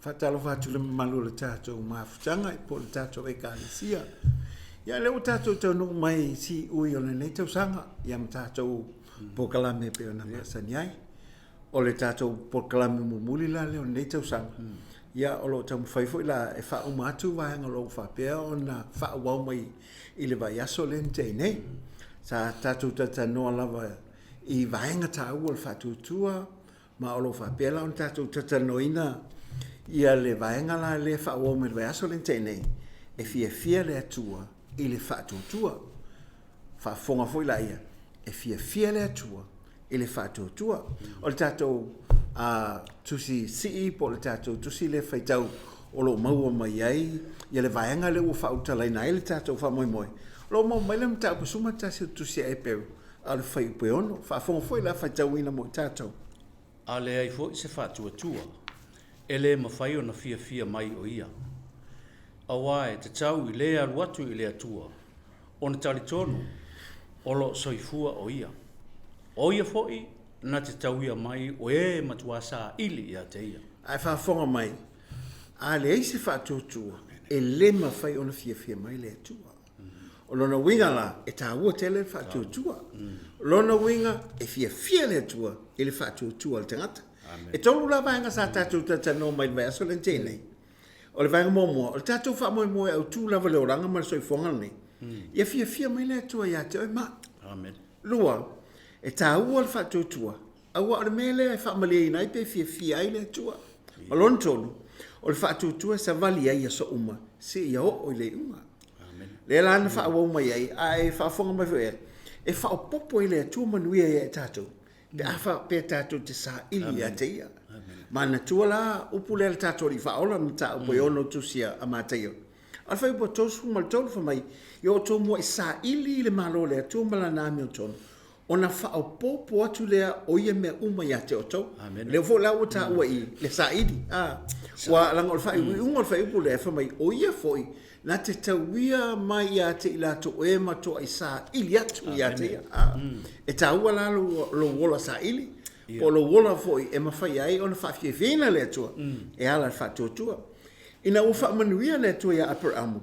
Faatalofa atu i le mamalu o le tatou mafutaga po o le tatou Ekalesia. Ia lea ua tatou taunuu mai i siui o lenei tausaga ia ma tatou polokalame e pei ona masani ai. O le tatou polokalame mulimuli la lea o lenei tausaga, ia o lo o taumafai foi la e faauma atu vaega o lo o faapea ona faaauau mai i le vaiaso lea na tea nei. Sa tatou talatalanoa lava i vaega taua o le faatuatua, Ma o lo o faapea la ona tatou talatalanoaina ia le vaega la lea e faaauau mai le vaiaso lea na tea nei, e fiafia le Atua i le faatuatua. Faafofoga foi laia, e fiafia le Atua i le faatuatua. O le tatou tusi sii po o le tatou tusi lea faitau o lo o maua mai ai ia le vaega lea ua faaulutalaina ai le tatou faamoemoe, o lo o maua mai le mataupu 11 o le tusi a Eperu, A o le fuaiupu e 6, faafofoga foi la faitauina mo i tatou. A leai foi se faatuatua, e le mafai ona fiafia mai o ia. Aua e tatau i le alu atu i le Atua ona talitonu o lo o soifua o ia. O ia foi na te tauia mai o e e matuā saili ia te ia. Ae faafofoga mai, a leai se faatuatua, e le mafai ona fiafia mai le Atua. O lona uiga la, e taua tele le faatuatua. O lona uiga, e fiafia le Atua i le faatuatua o le tagata. E tolu la vaega sa tatou talatalanoa mai i le vaiaso lea na tea nei. O le vaega muamua, o le tatou faamoemoe autu lava i le olaga ma le soifuaga lenei, ia fiafia mai le Atua ia te oe ma au. Lua, e taua le faatuatua, aua o le mea lea e faamalieina ai pe fiafia ai le Atua. Ma lona tolu, o le faatuatua e savali ai i aso uma seia oo i le iuga. Lea la na faaauau mai ai, a e faafofoga mai foi i ai, e faaopoopo e le Atua manuia ia i tatou pe a faapea tatou te saili ia te Ia. Manatua la upu lea a le tatou Alii Faaola, mataupu e 6 tusi a Mataio. A o le fuaiupu 33 fai mai, Ia outou muai saili i le Malo o le Atua ma Lana amiotonu, ona faaopoopo atu lea o ia mea uma ia te outou. Lea foi la ua taua i le saili, a, ua leaga o le faaiuiuga o le fuaiupu lea, fai mai, o ia foi na te tauia mai ia te i latou o e matuai saili atu ia te ia. A, e taua la lou ola saili, po o lou ola foi e mafai ai ona faafiafiaina le Atua e ala i le faatuatua. Ina ua faamanuia le Atua ia Aperamo,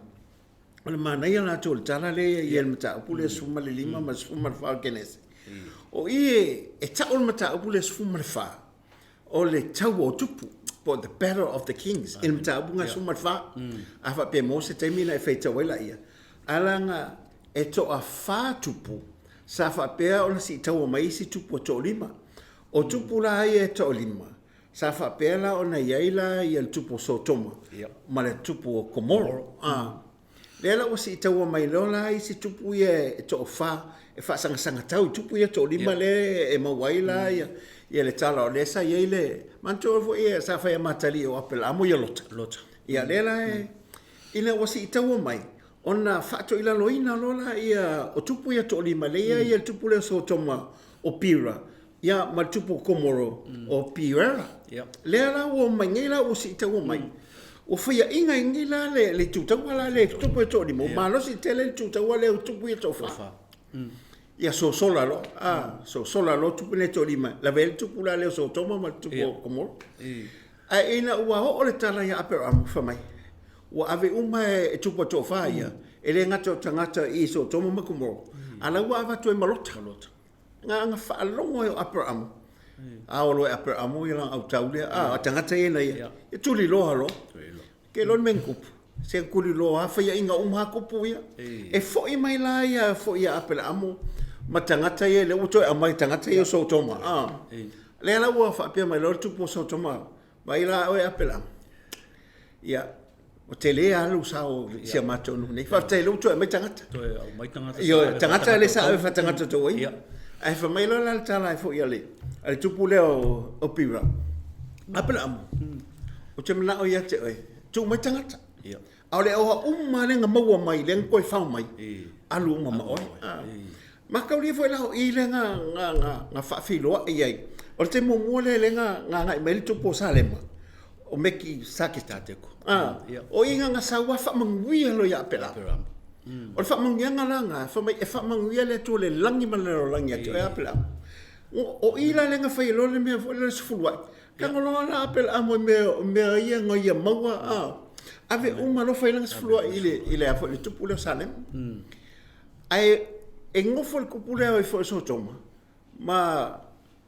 O le manaia latou o le tala lea e i ai i le mataupu lea 15 ma le 14 o le Kenese. O i e tau le mataupu lea 14, o le taua o tupu, po o the battle of the kings, i le mataupu lena 14. A faapea e maua se taimi ona e faitau ai laia, ae leaga e toafa tupu sa faapea ona siitaua mai isi tupu e toalima. O tupu la ia e toalima, Sa faapea la ona i ai la ia le tupu o Sotoma ma le tupu o Komoro. A. Lea la ua siitaua mai loa la isi tupu ia e toafa e faasagasag tau i tupu ia toalima lea e maua ai la ia ia le tala o lea sa i ai le manatua foi ia sa fai a matalii o Apelaamo ia Lota. Lota. Ia lea la e ina ua siitaua mai ona faatoilaloina loa la ia o tupu ia toalima lea i ai le tupu lea o Sotoma o Pira Ia, ma le tupu o Komoro, o Piera. Lea la ua omai nei la ua siitaua mai. Ua faiaina ai nei la le itu taua la lea i tupu e toalima, ua malosi tele le itu taua lea i tupu ia toafa. Ia sosola loa, a, sosola loa tupu nei e toalima, lavea ai le tupu la lea o Sotoma ma le tupu o Komoro. Ae ina ua oo le tala ia Aperamo, fai mai, ua ave uma e tupu e toafa ia, e le gata o tagata i Sotoma ma Komoro, a o la ua avatu ai ma Lota. Na faalogo ai o Aperamo, a o loa e Aperamo ia lana autau lea, a o tagata ia na ia, e tuliloa loa. Ke iloa le mea na tupu, se na tuliloa lava, faiaina uma lava tupu ia. E foi mai la ia foi ia Aperamo ma tagata ia, lea ua toe aumai tagata ia o Sotoma, a. Lea la ua faapea mai loa le tupu o Sotoma, vaai la oe Aperamo, ia, Ua tele lava lou sao i si a matou nuu nei. Faafetai o lea ua toe aumai tagata. Toe aumai tagata. Ioe, tagata lea sa ave faatagata tou ai. Ae fai mai loa la le tala ai foi a le tupu lea o Pira, Apalaamu, ou te manao ia te oe, tuu mai tagata. A o le oa uma lea na maua mai, lea na toe fao mai, alu uma ma oe. Mataulia foi la o i lea na faafeiloai ai. O le taimi muamua lea lea na agai mai ai le tupu o Salema, o Meki Saketako. O i na sau lava faamanuia loa ia Apelama. O le faamanuiaga la lena, fai mai e faamanuia le Atua o le lagi ma le lalolagi ia te oe Apelama. O i la lea na fai ai loa le mea foi lea o le sefuluai. Tago loa la Aperaamo i mea, mea ia na ia maua, a, ave uma loa fai lana sefuluai i le, i le a foi, le tupu lea o Salema. Ae e nofo le tupu lea ifo i Sotoma, ma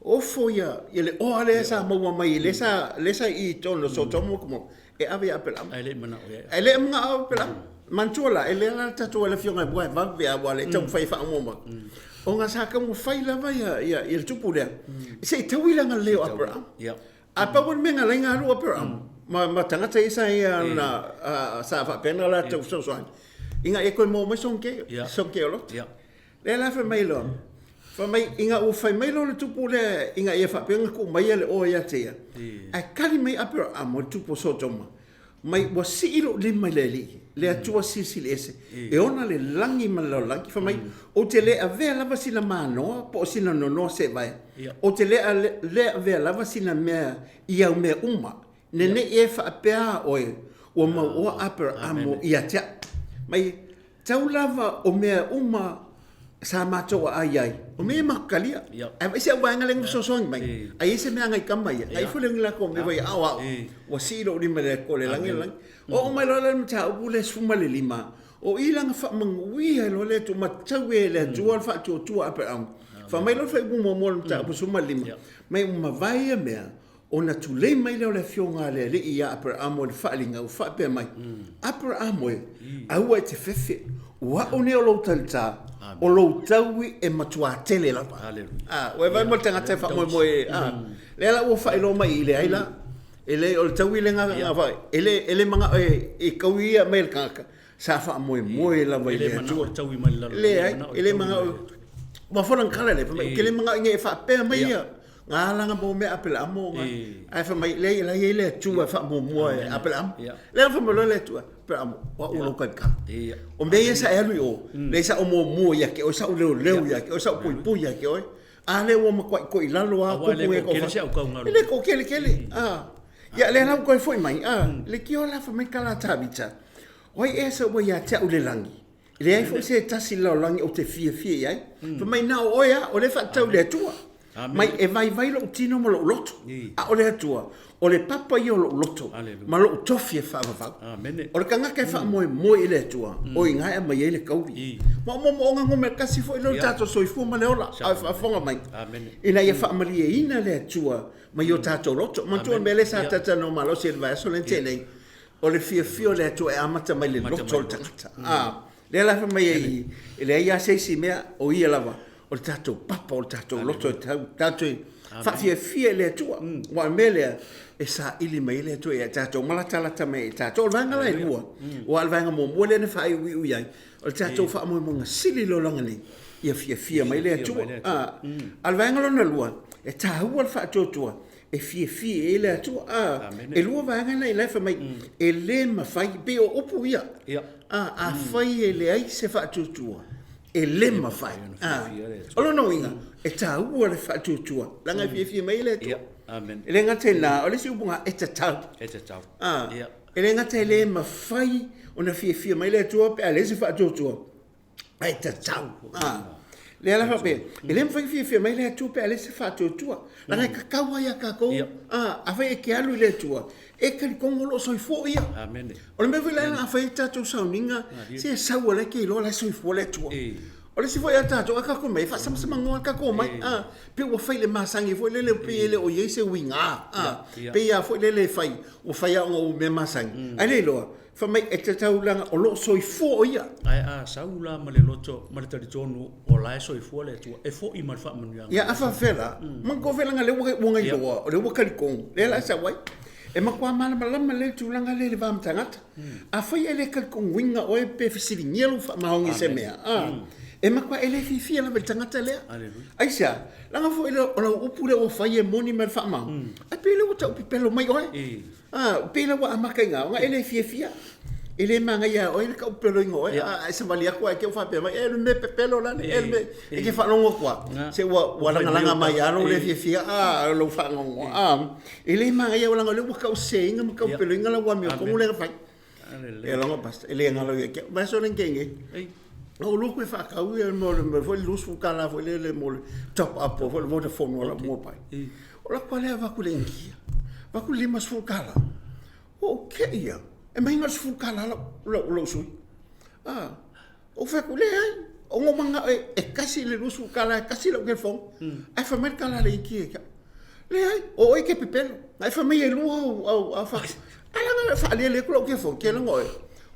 ofo ia, ia le oa lea sa maua mai lea sa, lea sa i i totonu o Sotoma ma Komora, e ave ia Aperaamo. Ae le i manao i ai. Ae le i manao Aperaamo. Manatua la, e lea la le tatou le afioga e vave lava aua o lea e taumafai e faamuamua atu. Ona sa taumafai lava ia, ia, ia le tupu lea, se i taui le agalelei o Aperaamo. Ae pau le mea na ala ai ona alu Aperaamo, ma, ma tagata ia sa ia na, sa faapea ona latou fesoasoani, ina ia toe maua mai sona ke, sona ke o Lota. Lea la fai mai loa, fai mai ina ua fai mai loa le tupu lea ina ia faapea ona tuu mai le oa ia te ia, ae tali mai Aperaamo le tupu o Sotoma, mai ua sii lou lima i le Alii, le Atua Silisili Ese, e ona le lagi ma le lalolagi, fai mai, ou te le avea lava sina manoa po o sina nonoa seevae, ou te le le avea lava sina mea i au mea uma, ne ne i e faapea oe, ua mauoa Aperaamo ia te au. Mai, Tau lava o mea uma sa matou aai ai, o mea ia matou talia. Ae vaai si au vaega lea na fesoasoani mai, a i ai se mea a nai tama ia, na ifo lea i latou mea a o au, ua sii lou lima i le Atua o le lagi le lagi. Oo mai loa la i le mataupu lea 15, o i la na faamanuia ai loa le Atua, matau e le Atua le faatuatua a Aperamo. Fai mai loa le faaiuga muamua o le mataupu 15, mai ua mavae ia mea, Ona tulei mai lea o le afioga a le Alii ia Aperaamo i le faaaliga, ua faapea mai, Aperaamo e, aua e te fefe, o au nei o lou talitā, o lou taui e matuā tele lava. A, ua e vaai mo le tagata e faamoemoe, a, lea la ua faailoa mai i i, leai la, e le, o le taui lea na, e le, e le manao e taui ia mai e le tagata, Sa faamoemoe lava i le Atua. Leai, e le manao. Ua fola na tala lea, fai mai, ou te le manao ina ia faapea mai ia ngā alanga mo mea Apelaamo, ae fai mai, leai, la e i ai le Atua e faamuamua e Apelaamo. Lea na fai mai loa le Atua, Apelaamo, o au o lou talitā. O mea ia sa e alu i o, leai sa ou muamua ia te oe, sa ou leoleo ia te oe, sa ou puipui ia te oe. A lea ua matuai toilalo lava. Aua e le toatele se autaugalu. E le toatele tele. Ia, lea la ua toe foi mai, leitioa la fai mai le tala a Tavita, O ai ea se ua ia te au i le lagi? E leai foi se tasi i le lalolagi ou te fiafia i ai. Fai mai, na o oe lava, o lea e faatatau i le Atua. Mai e vaivai lou tino ma lou loto, a o le Atua, o le papa ia o lou loto ma lou tofi e faavavau. O le tagata e faamoemoe i le Atua, o i ina e aumai ai le tauli. Ma o moomooga numera tasi foi lea o le tatou soifua ma le ola, a o faafofoga mai, ina ia faamalieina le Atua mai o tatou loto. Manatua le mea lea sa talatalanoa malosi i le vaiaso lea na tea nei, O le fiafia o le Atua e amata mai le loto o le tagata. A, lea la fai mai ai, e leai lava se isi mea, o ia lava, o le tatou papa, o le tatou loto e tatou te faafiafia i le Atua. Aua o le mea lea, e saili mai ai le Atua ia i tatou ma latalata mai ai ia i tatou. O le vaega la e lua, aua o le vaega muamua lea na faaiuiu i ai, o le tatou faamoemoega sili i le olaga nei, ia fiafia mai le Atua. A, a o le vaega lona lua, e taua le faatuatua e fiafia i ai le Atua. A, e lua vaega na i la e fai mai, e le mafai, pei o upu ia. A, afai e leai se faatuatua, e le mafai. A, o lona uiga, e taua le faatuatua, leaga e fiafia mai ai le Atua. E le gata i lena, o le isi upu lena, e tatau. E tatau. A, e le gata e le mafai ona fiafia mai le Atua pe a leai se faatuatua, ae tatau. A, lea la faapea, e le mafai ona fiafia mai le Atua pe a leai se faatuatua. Leaga e tatau lava ia tatou, a, afai e te alu i le Atua, e talitonu o lo o soifua o Ia. Amene. O le mea foi lea a fai ai tatou sauniga, se sau o la e te iloa o la e soifua le Atua. O le isi foi a tatou, a tatou omai, e faasamsamagoa lava tatou omai, a, pei ua fai i le masani foi lele pei e le o i ai se uiga, a, pei lava foi lele e fai, ua fai lava ona o mea masani, ae le iloa, Fai mai e te taulaga o lo o soifua o Ia. Ae a sau la ma le loto ma le talitonu o la e soifua le Atua, e foi ma le faamanuiaga. Ia, a faapefea la? Manatua foi leaga o lea ua na iloa, o lea ua talitonu, lea la e sau ai. E matua malamalama lelei le tulaga lea i le va ma tagata. Afai e le talitonuina oe pe fesiligia lou faamaoni i se mea, a, e matua e le fiafia lava i le tagata lea. Aisea? Leaga foi o lau upu lea ua fai e moni ma le faamaoni, ae pei o lea ua taupipelo mai oe. A, pei la ua amata i ina, ona e le fiafia. E le manaia ia oe le taupepeloina o oe, a e savali atu ae te i ua faapea mai, e le mea pepelo la le, e le mea, e te faalogo atu lava, se ua, ua lagalaga mai lava lou le fiafia, a, lou faanoanoa, a. E le manaia leaga o lea ua tauseseina ma taupepeloina lau amiotonu lea na fai. E logo pastor, e le galo ia te au. Vaiaso lea na tea nei. Na ou loku e faatau ia mo le mea foi le $20 foi lele mo le top up foi le Vodafone o lau mobile. O lau lea avatu i le Initia, avatu le $50, ua ou te i lava, e mai na o le $10 lou sui. Ou fai atu, leai, ona ou manao e tasi le $20 e tasi lau telefoni, ae fai mai le tala a le Initia ia te au, leai, o oe e te pepelo. Na e fai mai e lua au, ae leaga na faalele atu lau telefoni, ou te iloa oe,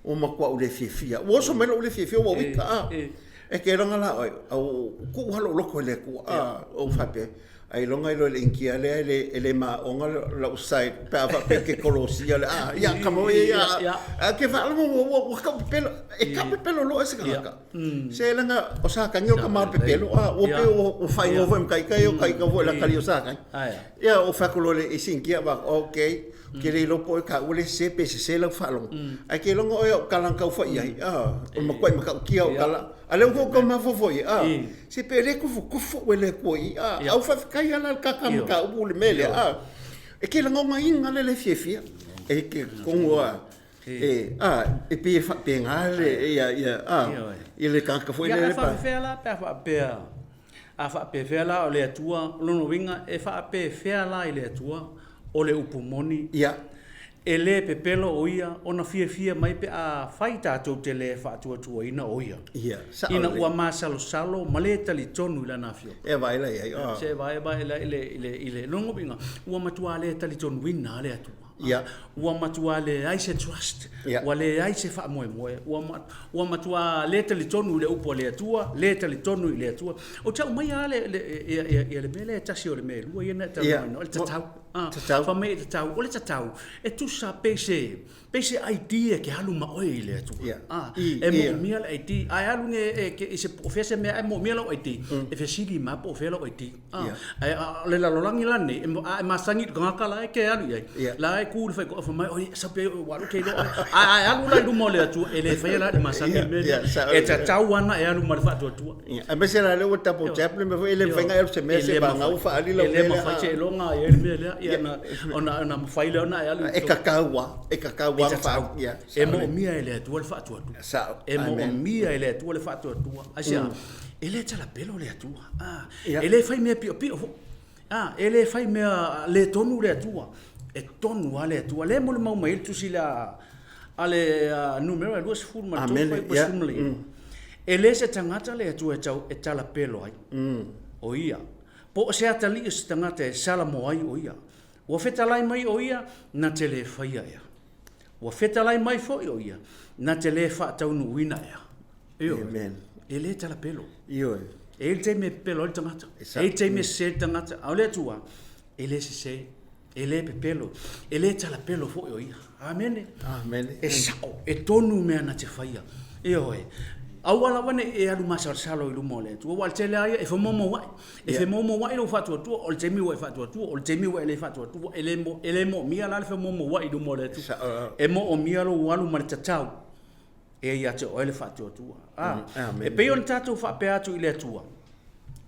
ua matua ou le fiafia lava. Ua oso mai lou le fiafia ua ita a. E te iloa la oe, ua tuu lava lou loto i le Atua, ou faapea, ailoga e iloa e le Initia lea e le maona lau side pe a faapea e te kolosia le… ia tama foi ia, ae ou te faalogo ua tau pepelo. E tau pepelo loa se tagata, se leaga o Satani o le tama o le pepelo, ua pei ua faaigoa foi ma ita ia o ita foi o le atalii o Satani. Ia ou fai atu loa i le isi Initia, ok, ou te le iloa po o oe taua lea e sese pe sese lau faalogo, ae e te iloa oe i au tala na tau fai i ai, o le matuai matautia lava o au tala, a o lea ua ou tau mafaufau i ai, se pe le tofutofu au e le Atua i i, ae ua faafetai lava la i le ta mataupu i le mea lea, e te lagonaina lava le le fiafia, e te talitonu lava, e pei e faapena le tagata foi lele. Ia a faapefea la pe a faapea, a faapefea la o le Atua, o lona uiga e faapefea la i le Atua o le upu moni? Ia. E le pepelo o Ia ona fiafia mai pe afai tatou te le faatuatuaina o Ia. Ia, sao Ina ua masalosalo ma le talitonu i Lana Afioga. E vaai la i ai. Se vaai vaai la i le lona uiga, ua matua le talitonuina lava le Atua. Ia. Ua matua leai se trust, Ia. ua leai se faamoemoe, ua matua le talitonu i le upu a le Atua, le talitonu i le Atua. Ou te aumaia lava le mea lea e tasi o le mea e lua ia na e talanoaina, o le tatau. Tatau. Fai mai e tatau, o le tatau, e tusa pe se, pe se ID e te alu ma oe i le Atua. Ia. E moomia le ID. A e alu nei i se, po o fea se mea ae moomia lau ID, e fesili mai lava po o fea lau ID. Ae o le lalolagi la lenei, a e masani i le tagata la e te alu i ai, la e tu le faitotoa fai mai, oi, sau pea aua o lea ou te iloa oe. Ae a e alu la i luma o le Atua, e le faia la e le masani le mea lea. E tatau lava ona e alu ma le faatuatua. Aemaise la lea ua double tap le mea foi, e le mafai ona e alu i se mea seiavagana ua faaali lau mea lea. E le mafai seiloga e i ai le mea lea, ona mafai lea ona e alu. E tatau lava, e tatau lava ona faaali. E moomia e le Atua le faatuatua. E moomia e le Atua le faatuatua. Aisea? E le talapelo le Atua. E le fai mea piopio foi. E le fai mea le tonu le Atua. E tonu lava le Atua. Lea e molimau mai ai le tusi lea a le Numera 23 fuaiupu 19. E le se tagata le Atua e tau e talapelo ai o ia, po o se atalii o se tagata e salamo ai o ia. Ua fetalai mai o ia, na te le faia ea. Ua fetalai mai foi o ia, na te le faataunuuina ea. Ioe. Amen. E le talapelo. Ioe. E i ai le taimi e pepelo ai le tagata. E i ai le taimi e sese ai le tagata. A o le Atua, e le sese, e le pepelo, e le talapelo foi o ia. Amene. Amene. E sao, e tonu mea na te faia. Ioe. Aua lava ne i e alu masalosalo i luma o le Atua, aua o le tele lava ia e femoumouai. E femoumouai lou faatuatua, o le taimi ua e faatuatua, o le taimi ua e le faatuatua, e le, e le moomia la le femoumouai i luma o le Atua. E moomia lou alu ma le tatau e ia te oe le faatuatua. E pei ona tatou faapea atu i le Atua,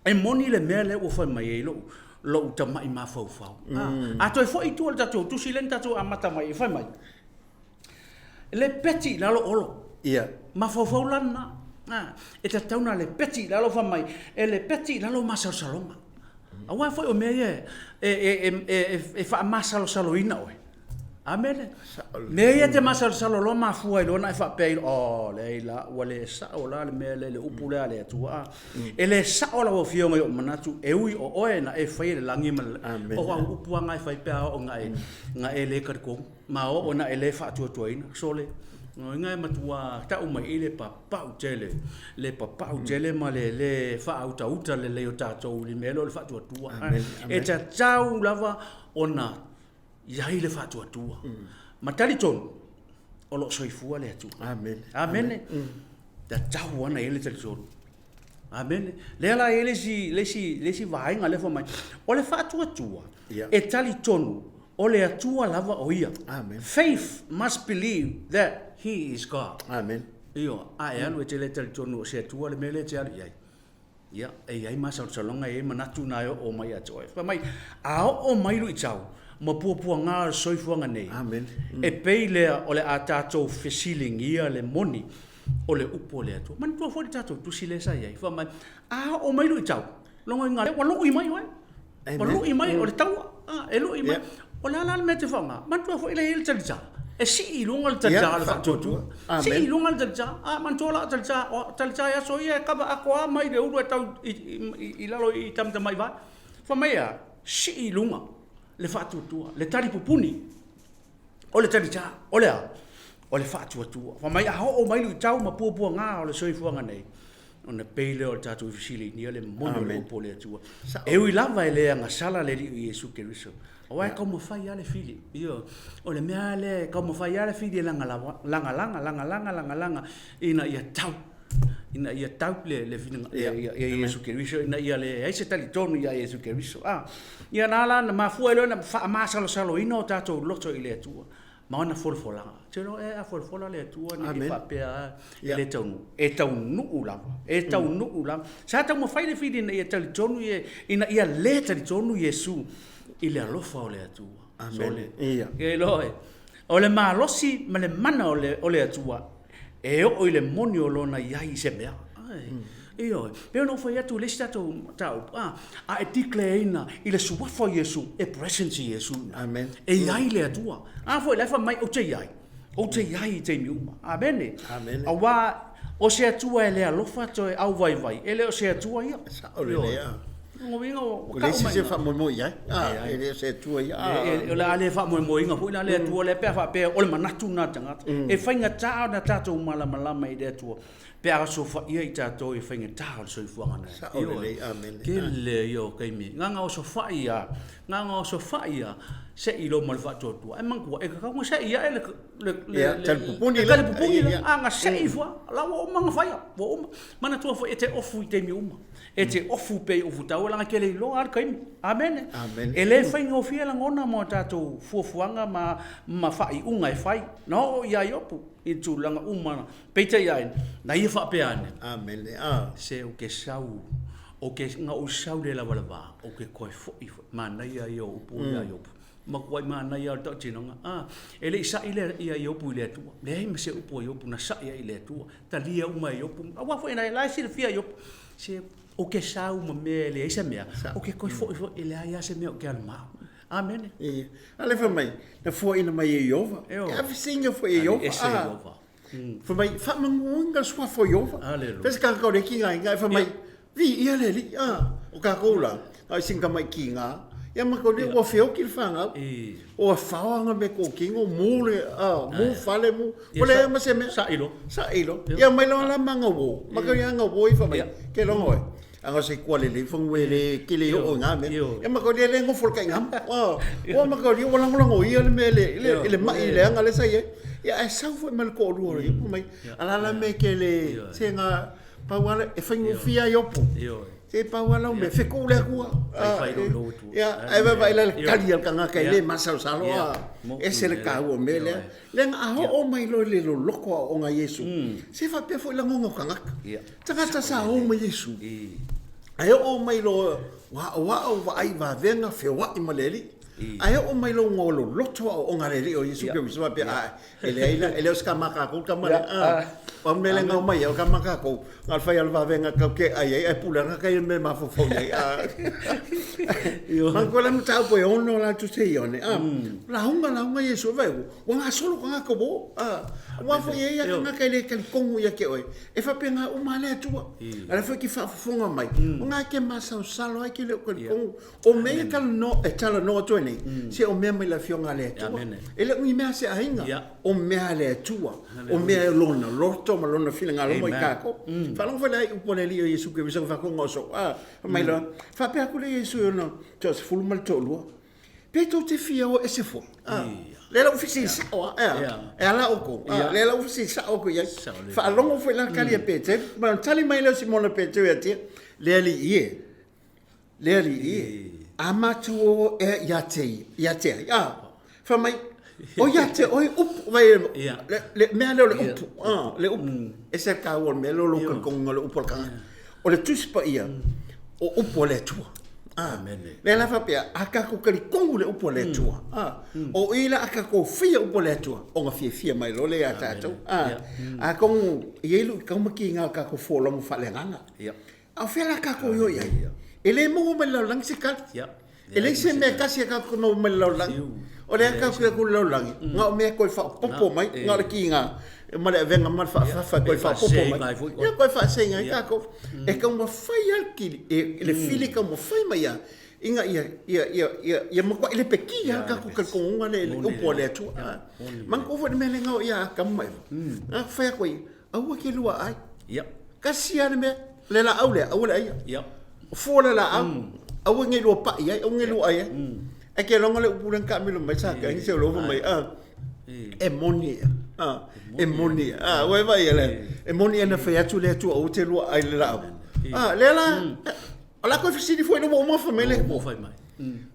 e moni le mea lea ua fai mai ai lou, lou tamai mafaufau. A toe foi i tua i le tatou tusi lea na tatou amata mai ai, fai mai, le peti i lalo Olo. Ia. Mafaufau la lena. E tatau ona lepeti i lalo, fai mai, e lepeti i lalo masalosaloga. Aua foi o mea ia e faamasalosaloina oe. Amene. Mea ia e te masalosalo loa mafua ai loa ona e faapea ai, oh, leai la, ua le sao la le mea lea, le upu lea a le Atua. E le sao lau Afioga i ou manatu, e ui o oe na e faia le lagi ma le... O au upu lava na e fai pe a oo ina e le talitonu, ma oo ina e le faatuatuaina. Sole, lona uiga e matua tau mai i i le papau tele, le papau tele ma le le faautauta lelei o tatou i le mea lea o le faatuatua. E tatau lava ona i ai le faatuatua. Ma talitonu, o lo o soifua le Atua. Amene. Amene. Tatau lava ona i ai le talitonu. Amene. Lea la e i ai le isi, le isi, le isi vaega lea fai mai, o le faatuatua, e talitonu o le Atua lava o ia. Amen. Faith must believe that he is God. Amen. Ioe, a e alu e te le talitonu o se Atua le mea lea e te alu i ai. Ia, e i ai masalosaloga, e i ai manatu na e oo mai ia te oe. Fai mai, a oo mai luitau ma puapuaga o le soifuaga nei, Amen. e pei lea o le a tatou fesiligia le moni. O le upu a le Atua. Manatua foi le tatou tusi lea sa i ai, fai mai, a oo mai luitau, logoina lea ua lui mai oe. Ua lui mai, o le taua, e lui mai. O le a la le mea e te faaaoga? Manatua foi la e i ai le talita, e sii i luga le talita o le faatuatua. Sii i luga le talita, a manatua la o talita, o talita i aso ia e kava atoa mai le ulu e tau i lalo i tamatamaivai. Fai mai e a? Sii i luga le faatuatua, le talipupuni. O le talita, o le a? O le faatuatua. Fai mai a oo mai luitau ma puapuaga o le soifuaga nei, ona pei lea o le tatou fesiligia le moni o le upu a le Atua. E ui lava e le agasala le Alii o Iesu Keriso, aua e taumafai lava le fili. Ioe. O le mea lava lea e taumafai lava le fili e lagalaga, lagalaga, lagalaga ina ia tau, ina ia tau le finagalo ia Iesu Keriso, ina ia leai se talitonu ia Iesu Keriso. A, ia na ala na mafua ai loa ona faamasalosaloina o tatou loto i le Atua ma ana folafolaga. Ou te iloa ea a folafola le Atua ne i faapea e le taunuu. E taunuu lava, e taunuu lava. Sa taumafai le fili ina ia talitonu ina ia le talitonu Iesu i le alofa o le Atua. Amen. Ia. Iloa oe, o le malosi ma le mana o le Atua e oo i le moni o lona i ai i se mea. Ioe. Pei ona ou fai atu i le isi tatou mataupu, a, a e declare-ina i le suafa o Iesu, e present Iesu. Amen. E i ai le Atua. A foi la e fai mai ou te i ai. Ou te i ai i taimi uma. Amene. Amene. Aua o se Atua e le alofa toe auvaivai, e le o se Atua ia. Sao lelei, a. Lona uiga ua tau mai. E leai se faamoemoe i ai. A, e le o se Atua ia. O le a le faamoemoeina foi la le Atua lea pe a faapea o le manatu lena o le tagata. E faigata ona tatou malamalama i le Atua pe a osofaia i tatou i faigata o le soifuaga nei. Sao lelei, amene. Tele ia o taimi, na ona osofai lava, na ona osofai lava se i loma le faatuatua. Ae manatua, e tatau ona se i ae le le talipupuni le talipupuni le, a na se i ifo lava, la ua uma ona faia, ua uma. Manatua foi e te ofu i taimi uma. E te ofu pea i Ufutau leaga e te le iloa lava le taimi. Amene. Amene. E le faigofie lagona mo a tatou fuafuaga ma, ma faaiuga e fai. Na oo ia Iopu i tulaga uma, peitai ane, na ia faapea ane. Amene. A. Se ou te sau, ou te, na ou sau le lavalava, ou te toe foi foi. Manaia ia o upu ia Iopu. Matuai manaia o le tautinoga. A, e le i sa'i le, ia Iopu i le Atua. Leai ma se upu a Iopu na sa'i ai i le Atua. Talia uma e Iopu. Aua foi la e silafia e Iopu. Se, ou te sau ma mea e leai se mea, ou te toe foi foi e leai lava se mea ou te alu ma au. Amene. Ia. A lea fai mai, na fuaina mai e Ieova. E aveseina foi e Ieova. Ese Ieova. Fai mai, faamanuina le suafa o Ieova. Aleluia. Pei se tagata o le kiga e fai mai, Viia le Alii, a, o kākou la, a i sina tamaiti kiga, ia ma kou ua feoki le fanau. Ua fao anga me kou kino, mu le, a, mu fale, mu, ua leai ma se mea. Sailo. Sailo. Ia mai loa la ma anga uo. Ma kou anga uo i fa mai, ke longa oe. Anga se kua lelei fangu e le ke le oo i ngā mea. Ia ma kou le le ngofo le kai ngam. Ua ma kou ua lagolago ia le mea le, le, le mai le anga le sa i ai. Ia ae sau foi ma le toalua o le ipu mai. A la la me ke le, se ngā, Pau lava lea, e faigofie lava Iopu. Ioe. Se pau lava lau mea, fekou le Atua. Faifai lou lou atu. Ia, ae vaavaai la le tali a le tagata e le masalosalo, a ese le taua o mea lea. Leaga a oo mai loa i le loloto aoaoga a Iesu, se faapea foi lagona o tagata. Tagata sa o ma Iesu, ae oo mai loa ua aoao vaai vavega feoai ma le Alii. Ae oo mai loa ua loloto aoaoga a le Alii o Iesu Keriso faapea, ae E leai la, e le o se tama a kākou le tama lea. A, pau le mea lea e gau mai ai, o le tama a kākou, na o le fai lava o le vavega tatou te ai ai, ae pule lava tai i le mea e mafaufau i ai. A, manatua la le mataupu e ono la tu te ione. A, lauga, lauga Iesu, vaai, ua gasolo tagata ua o. A, aua foi e i ai lava tagata e le talitonu ia te oe, e faapena uma lava le Atua. A o lea foi e te faafofoga mai, o lena e te masalosalo ai e te le o talitonu. O mea ia talanoa, e talanoa atu ai nei, se o mea mai le Afioga a le Atua. E le o ni mea a se aiga, o mea a le Atua, o mea e lona loto ma lona finagalo mo i kākou. Faalogo foi la i upu a le Alii o Iesu Keriso na faatonuga o sou, a, fai mai loa, faapea atu lea Iesu i ona toasefulu ma le toalua, Pe tou te fia o ese foi, a, lea la ua fesili sao lava, e a, e a la outou, a, lea la ua fesili sao atu i ai. Faalogo foi la tali a Peteru, ma ona tali mai lea o Simona Peteru ia te ia, Le Alii e. Le Alii e, a matou o ea ia te ia te ai, a, fai mai, o ia te oe upu, vai, le, le mea lea o le upu, a, le upu, ese le taua o le mea lea o lou talitonuga o le upu a le tagata. O le Tusi Paia, o upu a le Atua. Amene. Lea la faapea, a tatou talitonu i le upu a le Atua, o i la a tatou faia upu a le Atua, ona fiafia mai loa lea ia tatou. Atonu e i ai luitau ma tiga o tatou folauga faaleagaga. A o fea la tatou e o i ai? E le maua mai le lalolagi se tali. E leai se mea e tasi e tatou te maua mai le lalolagi. O lea tatou te o atu i le lalolagi, na o mea e toe faaopoopo mai, na o le tiga ma le avega ma le faafafa e toe faaopoopo mai. Ia toe faaseseina ai tatou. E taumafai lava le kili, le fili e taumafai mai lava ina ia, ia, ia, ia, ia matuai lepetia lava le tatou talitonuga lea i le upu a le Atua. Manatua foi le mea lea na oo ia Atamu ma Eva, na fai atu ai, aua e te lua ai. Tasi lava le mea, le laau lea, aua le aia. O fua le laau, aua ne i lua pai ai, aua ne i lua ai ai. Ae te iloa le upu lea na taamilo mai Satani se o fai mai, e moni ia, e moni ia. Ua e vaai i ai, e moni ia na fai atu le Atua aua te lua ai i le laau. Lea la, o le a toe fesili foi ina ua uma fai mai le Atua.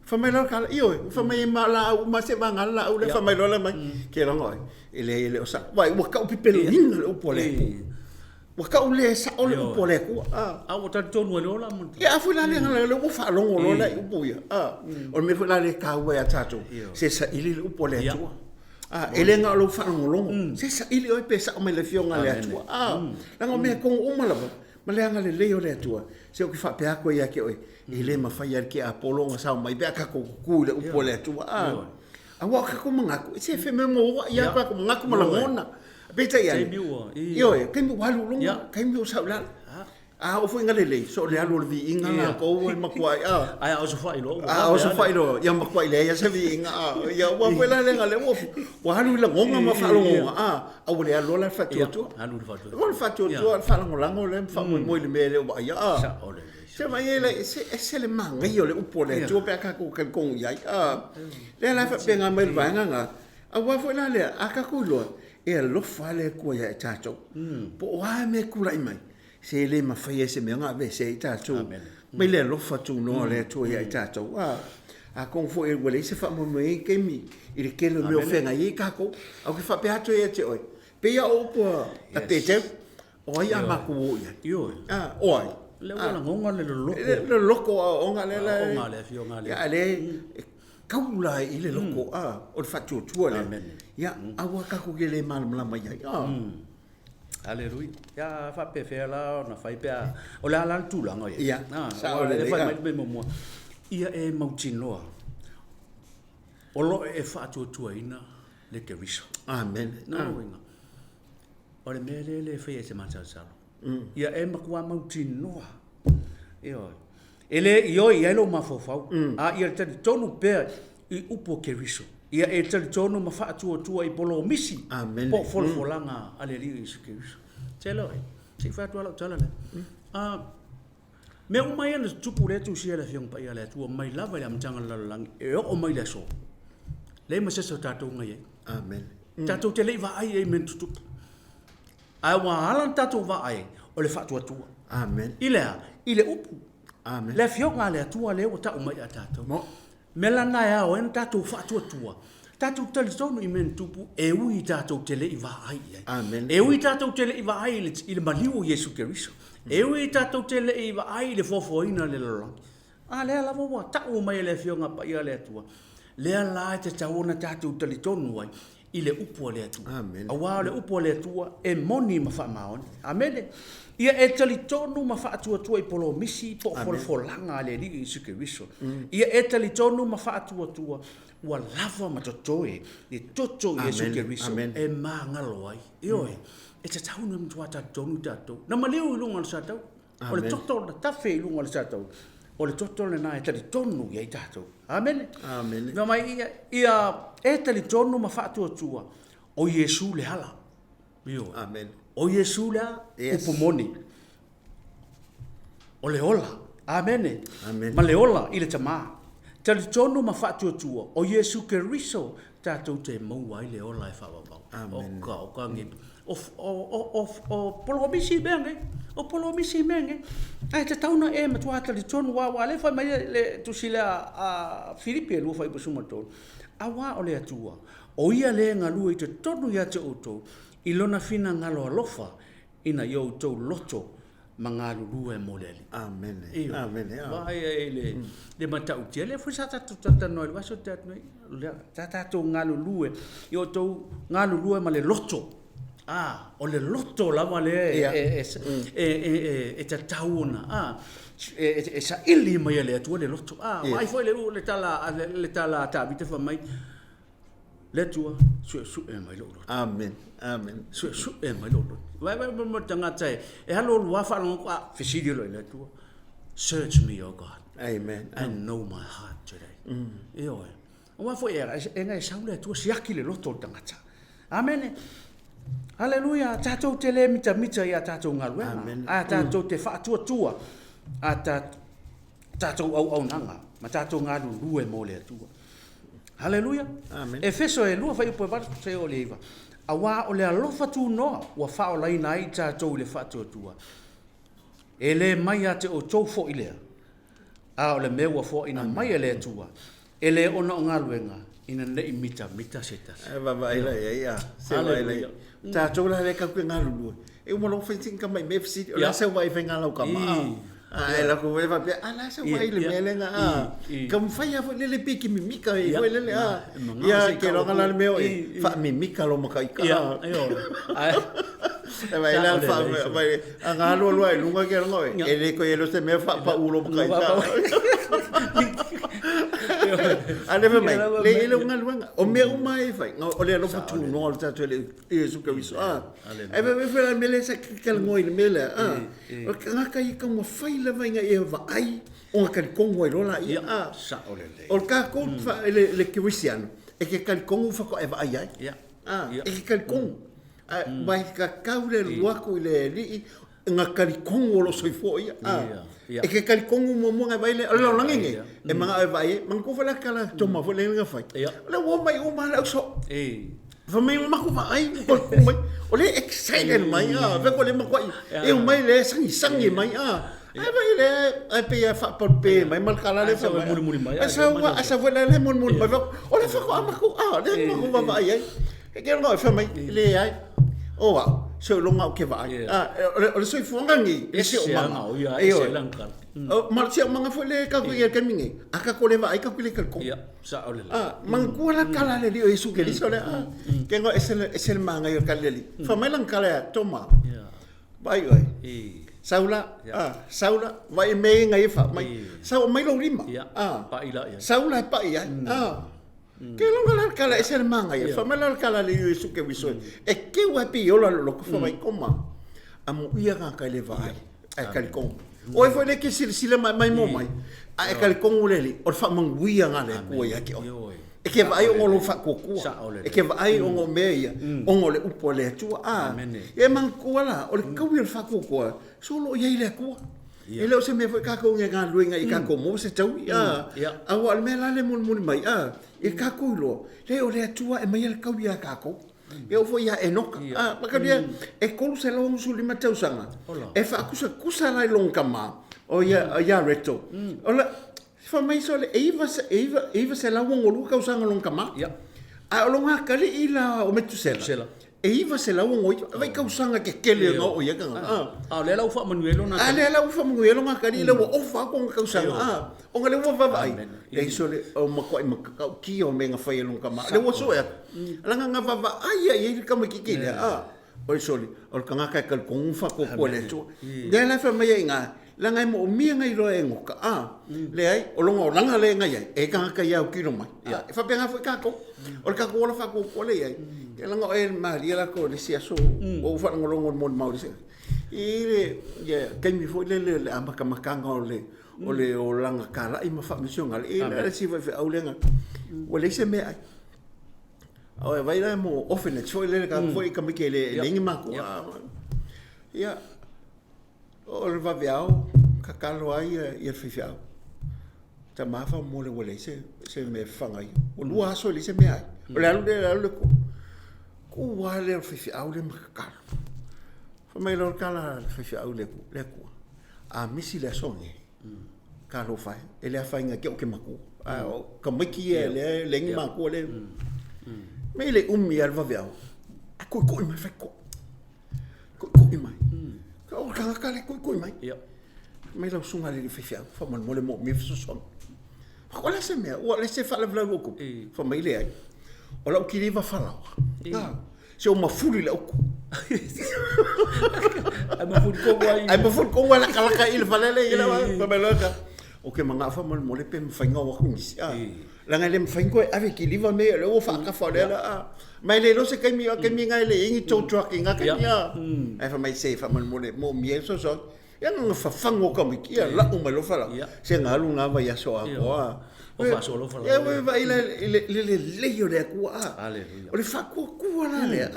Fai mai loa le tala, ioe, fai mai e ma laau uma se vagana le laau lea, fai mai loa le mai, ke logo ai, e leai e le o sao. Vaai, ua tau pepeloina le upu a le Atua. Ua tau le sao le upu a le Atua. A ua talitonu ai loa la ma. Ia a foi la le lea ua faalogo loa la i upu ia. O le mea foi la lea e taua ia tatou, se saili le upu a le Atua. E le na o lou faalogologo, se saili oe pe sao mai le Afioga a le Atua. Leaga o mea tonu uma lava, ma le agalelei o le Atua, se ou te faapea atu ai ia te oe, e le mafai lava e le tiapolo ona sao mai pe a tatou tutu i le upu a le Atua. Aua o tatou manatu, se e fememeouai lava tatou manatu ma lagona. Peitai ane, ioe, taimi ua alu i luga, taimi ua sau i lalo. A oo foi ina lelei, so o le alu o le viiga latou e matuai, a. Ae a osofai loa ua. A osofai loa, ia matuai leai lava se viiga, a. Ia aua foi la leaga o lea ua alu i lagoga ma faalogoga, a, a ua le alu loa la le faatuatua. Alu le faatuatua. O le faatuatua o le faalagolago lea ma faamoemoe i le mea e le o vaaia, a. Sao lelei. Se vaai e le, se ese le manaia o le upu a le Atua pe a tatou talitonu i ai, a. Lea la e faapena mai le vaega lena. Aua foi la lea, a tatou iloa, e alofa lava le Atua ia i tatou. Po o a mea e tulai mai, se e le mafai e se mea ona aveesea ai tatou mai le alofa tunoa o le Atua ia i tatou. A, atonu foi ua leai se faamoemoe i taimi i le tele o mea o feagai ai tatou. Ae ou te faapea atu ia te oe, pei lava o upu a Peteru, o ai a matou o i ai? Ioe. A, o ai? Lea ua lagona le loloko. Le loloko o aoaoga lea la. Aoaoga a le Afioga a le. Ia, lea e taula ai i le loko, a, o le faatuatua lea. Amene. Ia, aua tatou te le malamalama i ai. A. Aleluia. Ia, faapefea la ona fai pe a, o le a la le tulaga i ai? Ia, sao lelei. Lea fai mai le mea muamua, ia e mautinoa o lo o e faatuatuaina le Keriso. Amene. Lona uiga, O le mea lea le faia e se masalosalo. Ia e matua mautinoa. Ioe. E le ioe i ai lou mafaufau, a ia talitonu pea i upu o Keriso. Ia e talitonu ma faatuatua i polomisi po o folafolaga a le Alii o Iesu Keriso. Tele oe, se i fai atu lava lau tala lea. Mea uma ia na tutupu lea e tusia e le Afioga Paia a le Atua mai lava i le amataga o le lalolagi e oo mai le aso. Leai ma se isi o tatou na i ai. Amen. Tatou te le i vaai i ai i mea na tutupu. Ae ua ala ona tatou vaai o le faatuatua. Amen. I le a? I le upu. Amen. Le Afioga a le Atua lea ua tau mai ia tatou. Mo. Mea la na e ao ai ona tatou faatuatua, tatou talitonu i mea na tupu e ui tatou te le i vaai i ai. Amen. E ui tatou te le i vaai i le, i le maliu o Iesu Keriso. E ui tatou te le i vaai i le foafoaina o le lalolagi. A lea lava ua tau mai e le Afioga Paia a le Atua, lea la e tatau ona tatou talitonu ai i le upu a le Atua. Amen. Aua o le upu a le Atua e moni ma faamaoni. Amene. Ia e talitonu ma faatuatua i polomisi po o folafolaga a le Alii Iesu Keriso. Ia e talitonu ma faatuatua ua lava ma totoe le toto o Iesu Keriso e magalo ai. Ioe, e tatau ona matua talitonu tatou. Na maliu i luga o le sataua. O le toto na tafe i luga o le sataua. O le toto lena e talitonu i ai tatou. Amene. Amene. Fai mai ia, ia e talitonu ma faatuatua o Iesu le ala. Ioe. Amene. O Iesu le ala, Yes. upu moni. O le ola. Amene. Amene. Ma le ola i le Tama. Talitonu ma faatuatua o Iesu Keriso tatou te maua ai le ola e faavauvau. Amene. O ka, o ka nge, o, o, o, o, o polomisi mea nei. O polomisi mea nei. Ae tatau ona e matua talitonu aua o lea e fai mai le tusi lea a Filipi e 2:13, Aua o le Atua, o Ia lea e galue i totonu ia te outou i Lona finagalo alofa ina ia outou loto. ma galulue mo le Alii. Amene. Amene. Vaai ai le le matautia lea foi sa tatou talatalanoa i le vaiaso tea atu nei, sa tatou galulue i o outou galulue ma le loto. A, o le loto lava lea e tatau ona a, e saili mai e le Atua le loto. A, vaai foi le tala le tala a Tavita fai mai, Le Atua, suesue mai lou loto. Amen. Amen. Suesue mai lou loto. Vai vai mo tagata e e alu alu lava faalogo atu, a, fesili loa i le Atua. Search me, O God. Amen. And know my heart today. Ioe. Aua foi e e e sau le Atua siaki le loto o le tagata. Amene. Haleluia, tatou te le mitamita i a tatou galuega. Amen. A tatou te faatuatua a tatou auaunaga ma tatou galulue mo le Atua. Haleluia. Amen. Efeso e 2 fuaiupu e 8 seia oo i le 9. Auā o le alofa tunoa ua faaolaina ai i tatou i le faatuatua. E le mai ia te outou foi lea, a o le mea ua foaina mai e le Atua, e le ona o galuega, ina ne i mitamita se tasi. Ae vaavaai la i ai, a, se vaai la i ai. Tatou la lea tatou te galulue, e uma loa fai sina tamai mea fesili, o le a sau vaai i faiga lau tama, a, ae lako foi faapea, a, o le a sau vaai i le mea lea na, a, taumafai lava foi lele pe e te mimika ai foi lele, a, ia, keiloga la le mea o e faamimika lou makaika, a. E vaai la a ga alu alu ae i luga ke aloga oe, e le toe elo se mea faapau lou makaika. A lea fai mai, le i le galuega. O mea uma e fai, o le alofa tunoa o le tatou Alii Iesu Keriso. Ae fai mai foi la le mea lea sa talanoa i le mea lea, o le tagata ia taumafai lava ina ia vaai ona talitonu ai loa laia. O le tatou le kerisiano, e te talitonu faatoa e vaai ai. E te talitonu. Ae mai tatau le alu atu i le Alii na talitonu o lo o soifua o ia. E te talitonu muamua ona e vaai lea, o le lalolagi lenei, e manao e vaai ai. Manatua foi la tala a Toma foi lea na fai, o lea ua omai uma lava le ausoo. Fai mai ua matou vaai ua toe tu mai. O lea e excited mai, fai atu o lea e matuai e omai lea e sagisagi mai. Ae vaai lea ae pei e faapalupe mai ma le tala lea fai mai. Mulimuli mai. Ae sau ae sau foi la lea mulimuli mai. O lea faatoa matou, lea matou vaavaai ai. E ke loa fai mai, leai, o au, seiloga au ke vaai. O le soifuaga lenei, e ese o maga. Ioe. Ma le siomaga foi lea tatou i ai i le taimi nei, a tatou le vaai tatou te le talitonu. Ia, sao lelei. Manatua la tala a le Alii o Iesu Keriso lea, ke igoa ese le manaia o le tala a le Alii. Fai mai lana tala ia Toma, vaai oe, sau la, sau la, vaai i mea ia na ia fai mai, sau aumai lou lima, sau la e pai ai. Ke longa la kala ese le manga ia. Fa mai la kala le Iesu ke wiso. E ke wa pi ola lo ko fa mai koma. A mo ia ka ka le vai. Ai ka le kongo. O e foi le ke silasila mai mai mo mai. A e ka le kongo le li. O le faamanuia nga le Atua ia te oe. E ke vaai ona o lou faatuatua. E ke vaai ona o mea ia, ona o le upu a le Atua. A, e manatua la, o le taui o le faatuatua, so o lo o i ai le Atua. E le o se mea foi tatou e galulue ina ia tatou maua se taui, a, aua o le mea la lea e mulimuli mai, a, i tatou iloa, leai o le Atua e aumaia le taui ia tatou. E oo foi ia Enoka, a, matalia, e 365 tausaga, e faatusatusa la i lona tama, o ia Iareto, o le, fai mai sole, e 962 tausaga o lona tama, a o lona atalii la o Metusela, E 969, vaai tausaga tetele na oo i ai tagata. A o lea la ua faamanuia ai lona atalii. A lea la ua faamanuia ai lona atalii, lea ua ofa atu ona tausaga, a, ona lea ua vaavaai, leai sole, o matuai matautia o mea na fai e lona tama. Lea ua sue atu, leaga na vaavaai lava i ai le tamaitiiti lea, a, oi sole, o le tagata e talitonu ma faatuatua i le Atua. Lea la e fai mai ai i ina, Leaga e moomia nai loa e Enoka, a, leai, o lona olaga lea na i ai, e tagata ia autilo mai. A, e faapena foi tatou. O le tatou ola faatuatua lea i ai, ia leaga o e malie latou i le isi aso, ua ou faalogologo i le molimau i le isi i le ia taimi foi lele o le amatamataga o le o le olaga talai ma faamisionale, i le isi faifeau lea na, ua leai se meaai. A o vai la mo orphanage foi lele tagata foi tamaiti e leai ni matua. Ia, O le vaveao, tatalo ai ia le faifeau. Tama faamolemole ua leai se, se mea e fafaga ai. Ua lua aso e leai se mea ai. O le alu lea, le alu le tu. Tu lava lea o le faifeau lea ma tatalo. Fai mai loa le tala a le faifeau i le Atua, le Atua, a misi le aso nei, talofa e, e le afaina te au ke matua. A o tamaiti ia lea e leai ni matua lea. Me i le umi lava o le vaveao, a koikoi mai fai koa. Koikoi mai. O le tagata le koikoi mai. Ia. Mai lau susuga i le alii faifeau, faamolemole moomia fesoasoani. O le a se mea? Ua leai se faalavelave ua tupu? Fai mai, leai. O lau kiliva falaoa. Ah, se ua mafuli le utu. Ai mafuli tonu ai. Ai mafuli tonu ai lakalaka i le fale le i le fai mai loa ka. O ke manaʻo faamolemole pe mafai ona o atu nisi. Ah, leaga e le mafai ona toe ave kiliva mea ia o lea ua faatafa o lea la ah. Ma e le iloa se taimi, o taimi na e le i ai ni tow truck i na taimi ah. Ae fai mai se faamolemole moomia ai fesoasoani. Ia na fafagu o tamaiti, ia lau mai loa falaoa. Se na alu na vaiaso atoa. O faasolo falaoa. Ia ua vaai la i le lelei o le Atua. O le faatuatua la lea.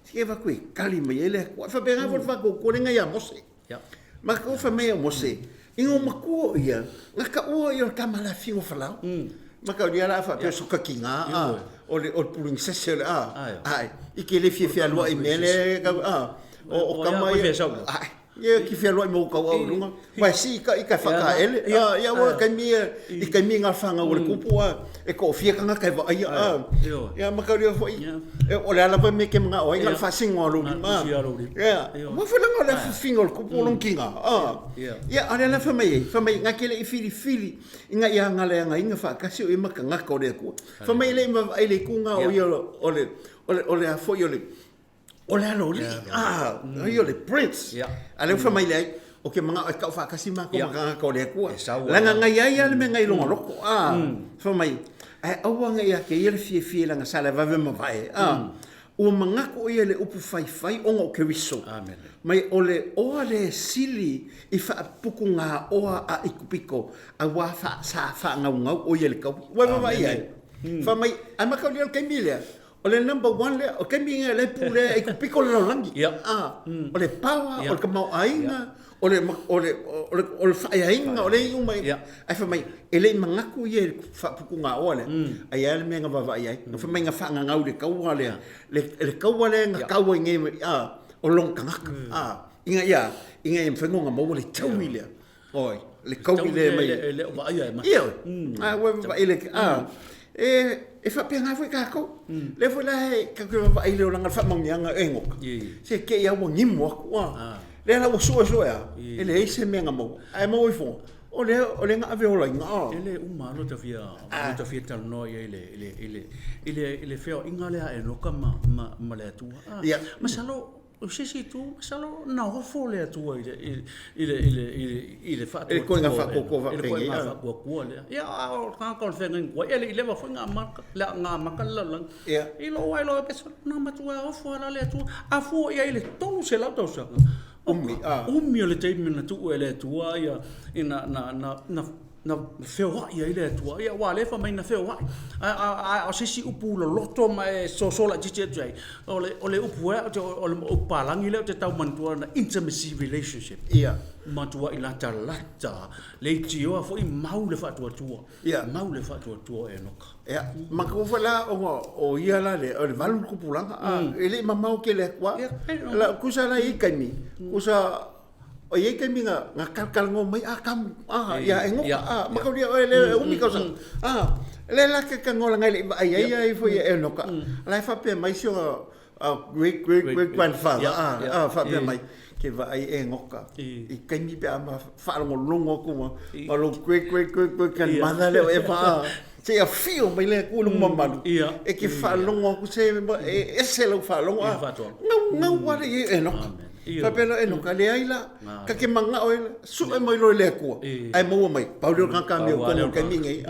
Se avatu e tali mai ai le Atua. E faapena foi le faatuatua lea na ia Mose. Ma ka fai mai ia Mose, ina ua matua o ia, na taua ia o le tama lafiga o Farao. Ma ka o ia la faapea so kakiga o le pulunisese o le a. Ae, i ke le fiafia aluai i mea lea o tama ia. Ia ki fealoai ma ou au i luga. Wa e sii ka ika e whakaele. Ia, ia ua kaimi ia, i kaimi ngā whāngau o le kupu a, e koofia tangata e vaaia a. Ia makauri o foi, e o le ala foi me ke mga o ai ngā whaasingo a lou lima. Ia, ua foi langa o le afifinga o le kupu o long kinga. Ia, a le ala wha mai ei, wha mai ngā kele i whiriwhiri i ngā ia ngā leanga inga whaakasi o i makangaka o le akua. Wha mai le ima ai le kunga o ia o le, o le, o le a foi o le, O le alo alii, ah, o le prince. A lea ua fai mai leai, o ke manao e kau faatasi matou ma tagata o le Atua. Leaga ngai ai lava le mea ngai i lona loto, ah, fai mai, ae aua ne i ia te ia le fiafia leaga sa le vave mavae, ah, ua manatu o ia i le upu faifai ona o Keriso. Mai o le oa le sili i faaputugaoa a Ikupito auā sa faagaugau o ia i le taui. Ua e vaavaai i ai? Fai mai, ae mataulia o le taimi lea, O le number one lea, o taimi lea le pule ai ku piko le lalolagi. Ah, o le power, o le tamaoaiga, o le o le o le o le faeaiga, o le iu mai. Ae fai mai, e le i manatu ia i le faaputugaoa lea, a i ai le mea na vaavaai ai. Na fai mai na faagagau i le taua lea, le taua lea na tau ai nei, ah, o lona tagata. Ah, ina ia, ina ia mafai ona maua le taui lea. Oi, le kaui le mai. E le o vaaia e mata. Ioe. A ua vaai le a e e faapena foi tatou. Lea foi la e tatou te vaavaai i le olaga o le faamanuiaga e goka. Se te i lava ua gimo atu a. Lea la ua suesue a, e leai se mea na maua. Ae maua ifo, o lea o lea na ave olaina a. E le uma lava lo ta fia lo ta fia talanoa i ai i le i le i le i le i le feoaiga lea a Enoka ma ma ma le Atua. Masalo O se isi itu, masalo na ofo le Atua i le, i le, i le, i le, i le faatuatua. I le koiga faatuatua I le koiga faatuatua lea. Ia, a o le tagata o le feagaiga tuai, e le i leva foi na amata, na amata le lalolagi. Ia. I lou lava iloa, masalo na matua ofo lava la le Atua. A fua i ai i le 300 tausaga, Umi, a. Umi o le taimi na tuu e le Atua ia, na, na, na, na na feoai ai le Atua. Ia, aua o lea e fai mai na feoai. A, a, a, o se isi upu loloto ma e soso laitiiti atu ai, o le, o le upu ea, o le upu palagi lea ou te tau manatua na intimacy relationship. Ia. Matuai latalata, leitioa foi mau le faatuatua. Ia. Mau le faatuatua o Enoka. Ia, manatua foi la ona o ia la le, o le valu le tupulaga, a, e le i mamao tele atu lava. Ia. La, tusa la e i ai taimi, tusa O i ai taimi na, na talatalanoa mai a kamu, a, ia e goka, a, mataulia oe le umi tausaga, a, lea la ke talanoa leaga e le i vaai ai ia ifo ia Enoka, la e faapea mai si ona great great great grandfather, a, a, faapea mai, ke vaai Enoka i taimi pe a ma faalogologo atu ma, ma lou great great great great grandmother lea o Eva, a, seia afio mai le Atua i lona mamalu, e te faalogo atu se e ese lau faalogo, a, gau gau lava le i ai o Enoka. Faapea loa Enoka, leai la, ta te manao e sue mai loa i le Atua, ae maua mai, pau lea o le tagata mea o tonu o le taimi lenei.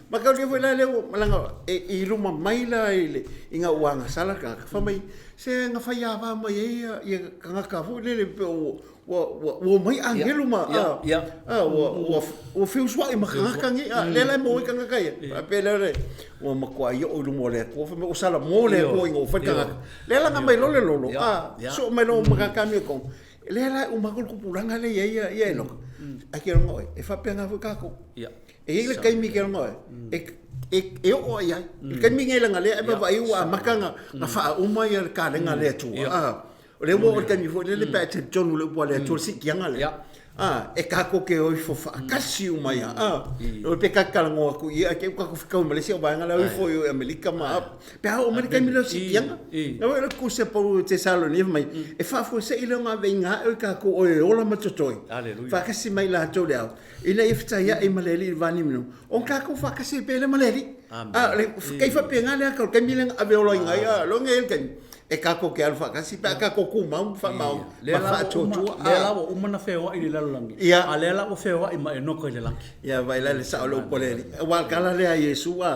Ma tau foi la lea ua malaga i luma mai la i le i ga ua agasala le tagata, fai mai, se na faiava mai ai ia tagata foi lele pei ua ua ua omai agelu ma a ua ua ua feusuai ma tagata nei, a lea la e maua ai tagata ia. Faapea lea le ua matuai oo i luma o le Atua, fai mai ua salamo le Atua ina ua fai le tagata. Lea la na aumai loa le lolo, a, soo mai loa ma ka kamio tonu. Lea la e uma atu le tupulaga lea i ai ia Enoka. Ae ke logo oe, e faapena foi tatou. E i ai le taimi ke logo oe, e oo ai ai. Le taimi nei leaga lea e vaavaai ua amata ona faauma ia le kalega a le Atua. A, o lea ua oo i le taimi foi lele pe a e talitonu i le upu a le Atua i le siitiaga lea. A, e kākou ke o ifo faakasi uma ia, a, o pe ka talanoa atu i ia, te u kākou fekau ma le isi au vaega la o ifo i o i Amerika ma, pe a oo mai le taimi lea o siitiaga. Na ua le kuse Paulu i Tesalonia fai mai, e faafuasei lea ona aveinga ae o i kākou o e ola ma totoe, faakasi mai latou le ao, ina ia fetaiai ma le Alii i le va niminu, ona kākou faakasi ai pea lea ma le Alii. A, o le kai faapena lea ka o le taimi lea na ave olaina ai, a, loa nei le taimi, e kākou te alu faatasi pe a kākou tumau ma faamaoni ma faatuatua. Lea la ua uma ona feoai i le lalolagi, a lea la ua feoai ma Enoka i le lagi. Ia, vaai la i le sao o le upu a le Alii. Aua o le tala lea a Iesu, a,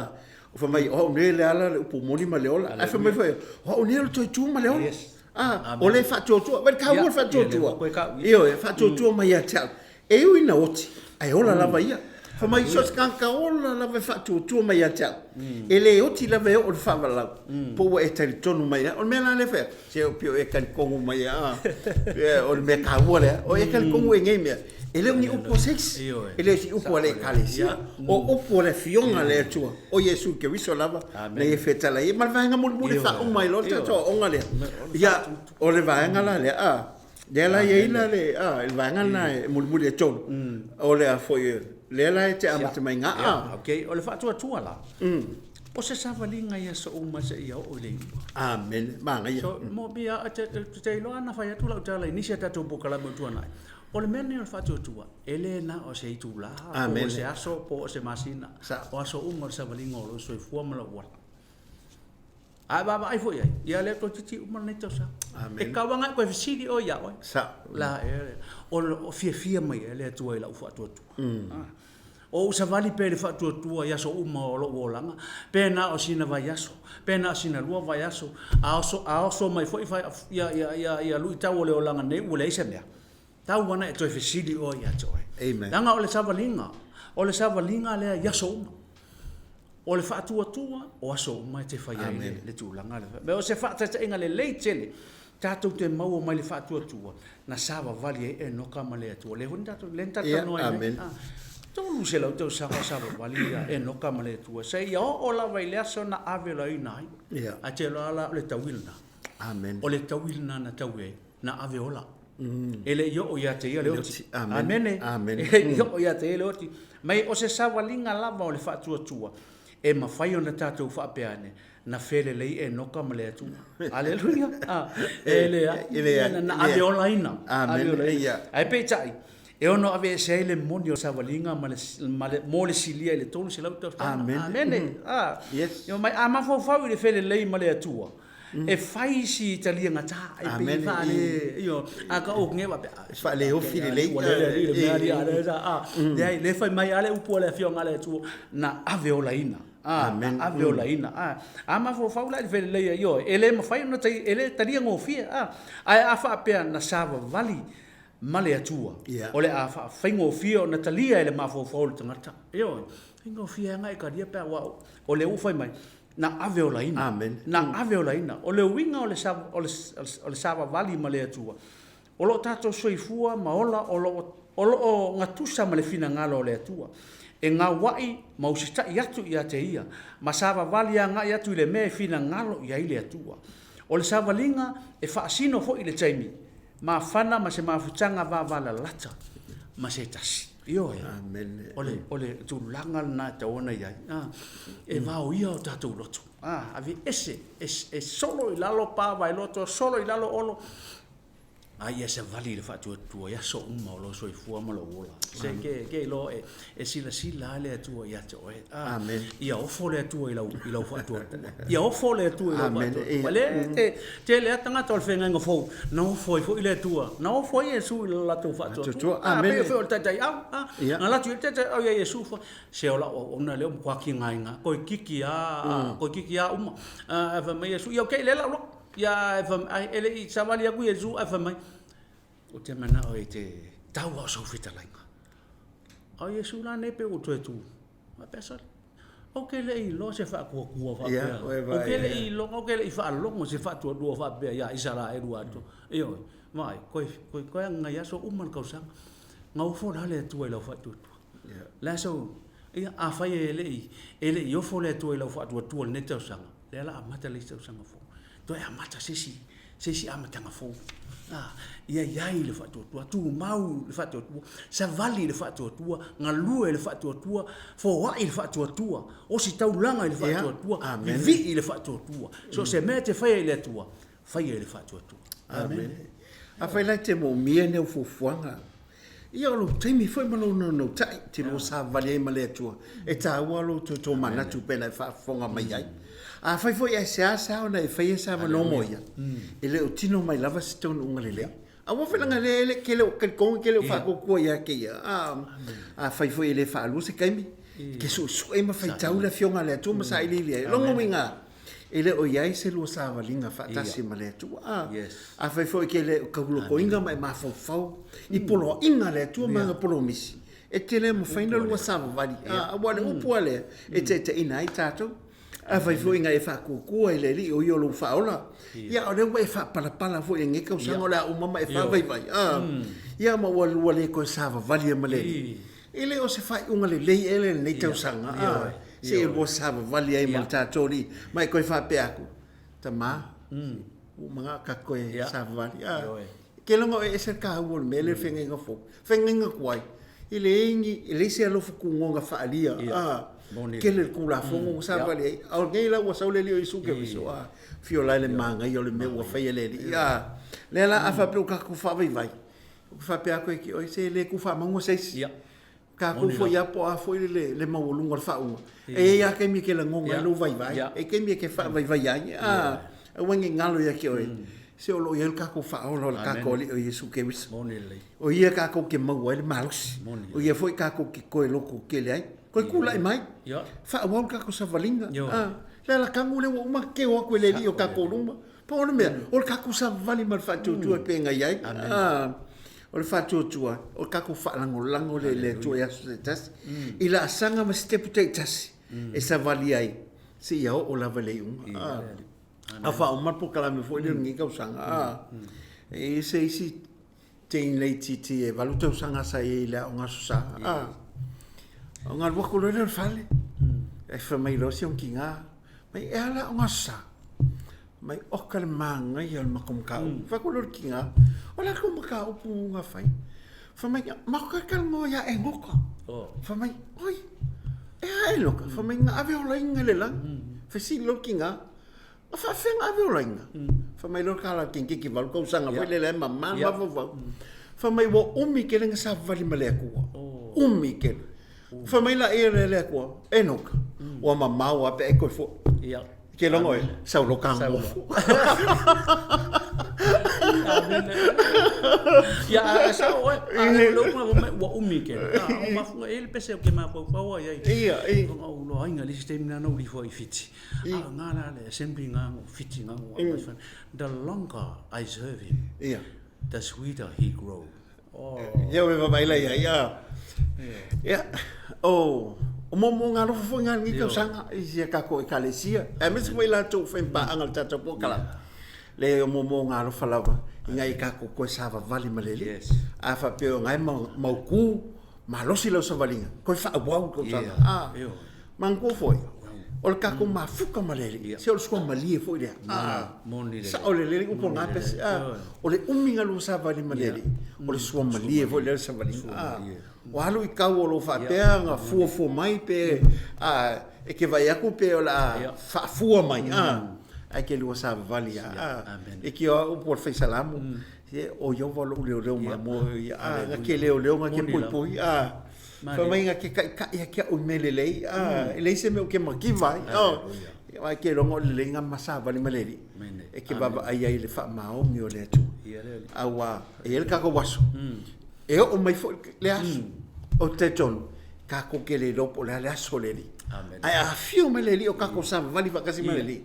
fai mai, o au nei le ala, le upu moni ma le ola. Ae fai mai foi, o au nei o le toe tu ma le ola. A, o le faatuatua. Vaai i le taua o le faatuatua. Ioe, faatuatua mai ia te au. E ui ina oti, ae ola lava ia. Fai mai, so o se tagata ola lava e faatuatua mai ia te au, e le oti lava e oo i le faavalau, po ua e talitonu mai ai. O le mea la lea e fai atu, se pei o e talitonu mai lava, o le mea taua lea, o e talitonu i nei mea, e le o ni upu a se isi, e le o se upu a le Ekalesia, o upu a le Afioga a le Atua, o Iesu Keriso lava na ia fetalai ai. Ma le vaega mulimuli e faauma ai loa le tatou aoga lea, ia, o le vaega la lea, a. Lea la e i ai la le, a, le vaega lena e mulimuli e tolu, o le a foi, lea la e te amata mai iina, a. Ok, o le faatuatua la, o se savaliga i aso uma seia oo i le iuga. Amene, manaia. So, mo mea, te, te, te iloa ana fai atu lau tala i nisi a tatou polokalame o tuanai, o le mea lenei o le faatuatua, e le na o se itula, po o se aso, po o se masina, o aso uma o le savaliga o lou soifua ma lou ola. A e vaavaai foi i ai, ia lea toeitiiti uma lenei tausaga. Amen. E tau agai koe fesili oe ia oe. Sa. La e o fiafia mai ai le Atua i lau faatuatua. O ou savali pea i le faatuatua i aso uma o lou olaga, pe na o sina vaiaso, pe na o sina lua vaiaso, a oso, a oso mai foi ia, ia, ia, ia luitau o le olaga nei ua leai se mea. Tau ana e toe fesili oe ia te oe. Amen. Leaga o le savaliga, o le savaliga lea i aso uma. O le faatuatua, o aso uma e te fai ai le, le tulaga lea. O se faataitaiga lelei tele, tatou te maua mai le faatuatua, na savavali ai Enoka ma le Atua. Lea foi na tatou, lea na talatalanoa ai nei. 300 tausaga o savavali ia Enoka ma le Atua, seia oo lava i le aso na avelaina ai. Ae te iloa la o le taui lena. Amen. O le taui lena na taui ai, na ave ola. E le i oo ia te ia le oti. Amene. Amene. E le i oo ia te ia le oti. Mai o se savaliga lava o le faatuatua e mafai ona tatou faapea ane, na felelei Enoka ma le Atua. Aleluia. E leai. E leai. Na ave olaina. Amene. Ave olaina. Ae peitai, e ono aveese ai le moni o savaliga ma le, ma le, mo le silia i le 300 tausaga. Amene. Amene. Yes. Mai a mafaufau i le felelei ma le Atua, E fai si talia gata e pei faale io a ka o nge wa faale ofi lelei ua le le le mea ali ale sa a leai le fai mai ale upu a le afioga a le Atua na ave olaina a na ave olaina a a mafaufau la i le felelei ioe e le mafai ona tai e le talia gofie a ae a faapea na savavali ma le Atua o le a faafaigofie ona talia e le mafaufau o le tagata ioe faigofie lava e talia pe a ua o lea ua fai mai Na ave olaina. Amen. Na ave olaina. O le uiga o le, o le, o le savavali ma le Atua, o lo o tatou soifua ma ola o lo o, o lo o gatusa ma le finagalo o le Atua, e gaua'i ma usita'i atu ia te Ia, ma savavali agai atu i le mea e finagalo i ai le Atua. O le savaliga e faasino foi i le taimi mafana ma se mafutaga vavalalata ma se tasi. Ioe. Amen. O le, o le tulaga lena e tatau ona i ai. A, e vaoia o tatou loto. A, aveese, e, e solo i lalo pa vaeloto, solo i lalo olo. A ia savali i le faatuatua i aso uma o lou soifua ma lou ola. Se ke, ke iloa e, e silasila lava le Atua ia te oe. A, Amen. Ia ofo le Atua i lau, i lau faatuatua. Ia ofo le Atua i lau Amen. faatuatua. Le te, tele lava tagata o le feagaiga fou, na ofo ai foi le Atua. Na ofo ai Iesu i le latou faatuatua. A, Amen. pei foi o le taitaiau. A, Ia. na alu atu i le taitaiau ia Iesu foi, se o lau auauna lea ua matua tigaina, toeitiiti lava, toeitiiti lava uma. A, ae fai mai Iesu, ia okay, lea o le a ou alu atu. Ia, ae fai mai, e le i savali atu Iesu ae fai mai, Ou te manao e te tau lava o sau fetalaiga. A o Iesu la nei pei ua toe tu, faapea sole, Ou te le i iloa se faatuatua faapea. Ou te le i iloa, ou te le i faalogo se faatuatua faapea ia Isaraelu atoa. Ioe, vaai, koe, koe, koe agai aso uma le tausaga. Gaufo la le Atua i lau faatuatua. Le a sau, ia, afai e le i, e le i ofo le Atua i lau faatuatua i lenei tausaga, lea o le a amata le isi tausaga fou. Toe amata se isi, se isi amataga fou. A, ia i ai le faatuatua, tumau le faatuatua, savali le faatuatua, galue le faatuatua, foai le faatuatua, ositaulaga i le faatuatua, vivii le faatuatua. So o se mea e te faia i le Atua, faia i le faatuatua. Amene. Afai la e te moomia ni au fuafuaga, ia o lou taimi foi ma lou naunautai e te lua savavali ai ma le Atua, e taua lou toe tomanatu pei ona e faafofoga mai ai. Afai foi ae seasea ona e faia se avanoa mo ia, e le o tino mai lava se taunuuga lelei. Aua foi leaga lea e ke le o talitonu ke le o faatuatua ia te ia. Afai foi e le faalua se taimi, ke suesue ma faitau le Afioga a le Atua ma sailiili ai. Lona uiga, E le o i ai se lua savaliga faatasi ma le Atua. A, afai foi e te le o taulotoina ma e mafaufau i poloaiga a le Atua ma ana polomisi, e te le mafai ona lua savavali. A, aua o le upu lava lea e taitaiina ai tatou. Afai foi na e faatuatua i le Alii o Ia o lou Faaola, ia o lea ua e faapalapala foi i lenei tausaga o le a uma ma e faavaivai, a, ia ma ua lua le toe savavali ai ma le Alii. E le o se faaiuga lelei ea lea i lenei tausaga, a, se i lua savavali ai ma le tatou Alii, ma e toe faapea atu, Tama, ua uma na tatou toe savavali, a. Ke logo e ese le taua o le mea lea o le feagaiga fou. Feagaiga tuai, e leai ni, e leai se alofa tunoa na faaalia, a. Tele le Tulafono na savavali ai, a o lenei la ua sau le Alii o Iesu Keriso, a, afio la i le manaia o le mea ua faia e le Alii, a. Lea la a faapea ua tatou faavaivai, Ou faapea atu ia te oe, se le tuufaamauga se isi. Tatou foi lava po o a foi le maualuga o le faauuga, e i ai lava taimi e te lagona ai lou vaivai, e i ai taimi e te faavaivai ai. Aua ne i galo ia te oe, se o lo o i ai lo tatou Faaola o le tatou Alii o Iesu Keriso. O Ia tatou te maua ai le malosi, o Ia foi tatou te toe lototele ai. Toe tulai mai, faaauau le tatou savaliga. Le alatago lea ua uma ona teo atu e le Alii o tatou luma. Pau o le mea, o le tatou savavali ma le faatuatua e pei ona i ai. O le faatuatua, o le tatou faalagolago lea i le Atua i aso taitasi, i laasaga ma sitepu taitasi e savali ai seia oo lava i le iuga. A faauma le polokalame foi lea o lenei tausaga, e i ai se isi teine laitiiti e 8 tausaga sa i ai i le aoga Aso Sa, ona alu atu loa lea o le fale, ae fai mai loa si ona tina, mai e a le aoga Aso Sa? Mai oka le manaia o le matou mataupu. Fai atu loa le tina, o le a tou mataupu na fai? Fai mai, matou talatalanoa ia Enoka. Fai mai, oi, e a Enoka? Fai mai, na ave olaina i le lagi. Fesili loa le tina, Na faafefea ona ave olaina? Fai mai loa le tala a le kenkeki 8 tausaga foi lele e mama le mafaufau. Fai mai ua umi tele na savavali ma le Atua. Umi tele. Fai mai laia o le Atua, Enoka, ua mamao lava pe a e toe foi. Ke logo e, sau loa ka ngofu. Ia, a sao oe, a le upu na ua umi tele. A o mafunga e le pese o ke mafaufau ai ai. Ia, ia. Ona o loa inga le isi taimi na na uli foi i Fiti. A o ngā la le assembly ngā ngo Fiti ngā ngo mm. mai The longer I serve him, yeah. the sweeter he grow. Oh. Ia we vai lai ia. Ia. Ia. Oh, o mo mo ngā lofa foi ngā ngi tausaga i sia kako ekalesia. Aemaise foi latou faimpaaga le tatou polokalame. Le o mo mo ngā lofa lava i ngai kako koe savavali ma le Alii. Yes. A faapea o ngai mautu malosi lau savaliga, koe faaauau tou tausaga. Ah. Manatua foi, o le tatou mafuta ma le Alii, se o le suamalie foi lea. Sao lelei upu o lena pese. O le umi na lua savali ma le Alii, o le suamalie foi lea o le savaliga. O a luitau o lo o faapea ona fuafua mai pe e te vaai atu pe o le a faafua mai, ae ke lua savavali lava. E ke o au upu o le Fai Salamo, o Ieova lou leoleo mamoe ia, na ke leoleo na ke poipoi. Fai mai na ke taitai ake au i mea lelei, a, e leai se mea ou ke mativa ai. Aua e ke iloga o le lelei na ma savali ma le Alii, e ke vaavaai ai i le faamaoni o le Atua. Aua e i ai le tatou aso, e oo mai foi le aso, ou te talitonu, tatou te le iloa po o le a le aso o le Alii. Ae a afio mai le Alii o tatou savavali faatasi ma le Alii,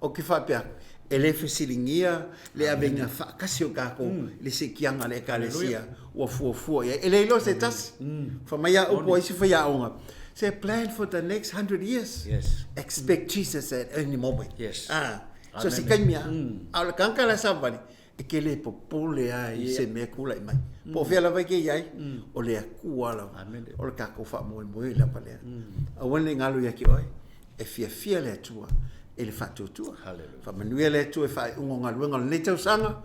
ou te faapea atu, e le fesiligia le avega faatasi o tatou i le siitiaga a le Ekalesia ua fuafua i ai. E le iloa se tasi. Fai mai a upu a isi faiaoga, se plan for the next 100 years. Yes. Expect Jesus at any moment. Yes. Ah, so se taimi lava. A o le tagata la e savavali, e te le popole lava i se mea e tulai mai. Po o fea lava e te i ai, o le Atua lava. O le tatou faamoemoe lava lea. Aua ne i galo ia te oe, e fiafia le Atua. e le faatuatua. Faamanuia le Atua i faaiuga o galuega o lenei tausaga,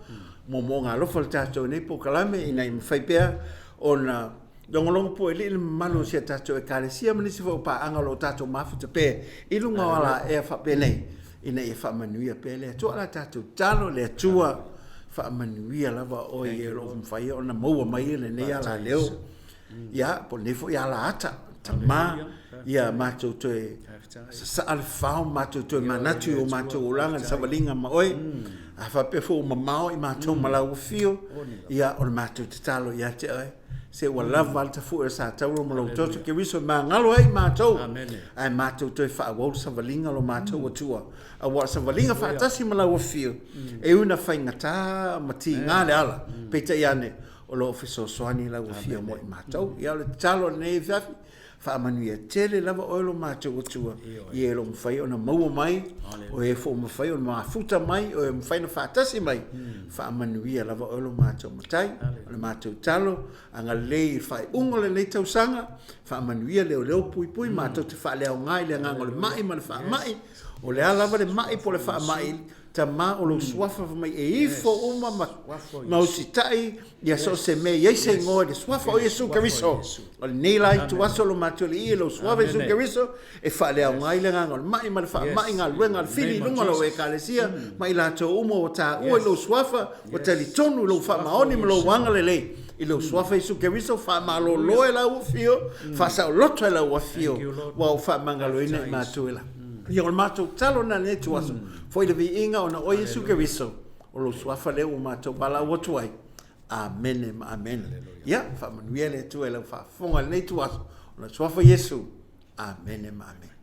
moomooga alofa le tatou i nei polokalame ina ia mafai pea ona logologo puelii le mamalu o si a tatou Ekalesia ma nisi foi o paaga o lo o tatou mafuta pea i luga o alaea faapenei ina ia faamanuia pea le Atua. O la tatou tatalo, le Atua faamanuia lava oe i e o lo o mafai ona maua mai lenei alaleo, ia, po o lenei foi alaata, tama, ia matou toe sasaa le fao ma matou toe manatu i o matou olaga i le savaliga ma oe. A faapea foi ua mamao i matou ma lau afio, ia, o le matou tatalo ia te oe, se ua lava a le tafue o Satauro ma lou toto Keriso e magalo ai i matou, ae matou toe faaauau le savaliga o lo matou Atua, aua o le savaliga faatasi ma lau afio, e ui ina faigata ma tiga le ala, peitai ane, o lo o fesoasoani lau Afio mo i matou. Ia, o le tatalo i lenei afiafi, faamanuia tele lava oe lo matou Atua, i e o lo o mafai ona maua mai, o e foi ua mafai ona mafuta mai, o e ua mafai ona faatasi mai, faamanuia lava oe lo matou Matai. O le matou tatalo, agalelei i le faaiuga o lenei tausaga, faamanuia, leoleo puipui matou te faaleaoga i le agaga o le mai ma le faamai, o le a lava le mai po o le faamai, Tama o lou suafa fai mai e ifo uma ma, ma usitai ia so o se mea e i ai se igoa i le suafa o Iesu Keriso. O lenei la ituaso lo matou alii i lou suafa Iesu Keriso e faaleaoga ai le agaga o le mai ma le faamai galuega a le fili i luga o lau Ekalesia ma i latou uma ua taua i lou suafa ua talitonu i lou faamaoni ma lou agalelei i lou suafa Iesu Keriso faamalolo e lau afio faasaoloto e lau afio ua ou faamagaloina i matou e la. Ia o le matou tatalo lena i lenei ituaso, foi le viiga ona o Iesu Keriso, o lou suafa lea ua matou valaau atu ai. Amene ma amene. Ia, faamanuia le Atua i lau faafofoga i lenei ituaso, o lau suafa Iesu. Amene ma amene.